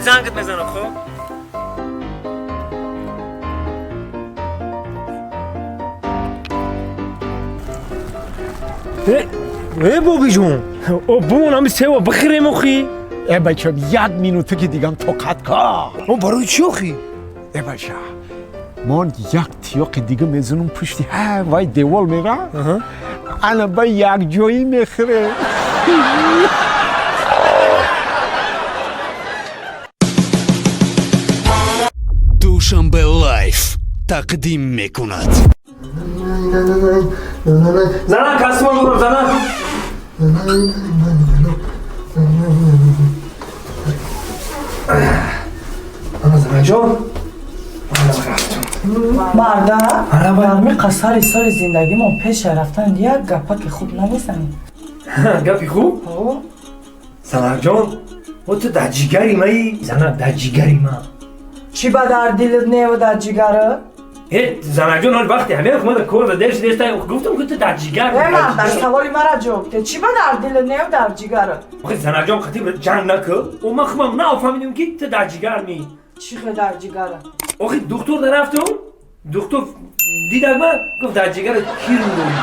Зангат мезанам, хоб. Э, бобиҷон, о бумон ҳами сева бихӯрем охи. Э, бачам, як минута ки дигам тоқат кар. О, барои чӣ охи? Э, бача, ман як тиёқи дига мезанам, пушти ҳа вай девол мера, ана ба якҷоӣ мехӯрем. Душанбе Лайф тақдим мекунад. Занак, костюма дорам, занак. Ана, занакҷон, рафтум. Марда, дарми қасари соли зиндагимон пеша рафтан як гапаки хуб намезанӣ? Гапи хуб, занакҷон? О, ту дар ҷигари маи, занак, дар ҷигари ман. Чӣ ба дар дилат неву дар ҷигарат? Э, занакҷон, ҳол вақте ҳамин хумада кор да дер шудеста, гуфтам ки ту дар ҷигар. Э, марда, саволи мара ҷавоб де: чӣ ба дар дилат неву дар ҷигарат? Охи, занакҷон, қатиб ҷанг накӣ. О, ман хумам нафаҳмидим, ки ту дар ҷигар ми. Чӣ хел дар ҷигарат? Охи, духтур да рафтум, духтур дидак ман, гуфт, дар ҷигарат кирм дорӣ.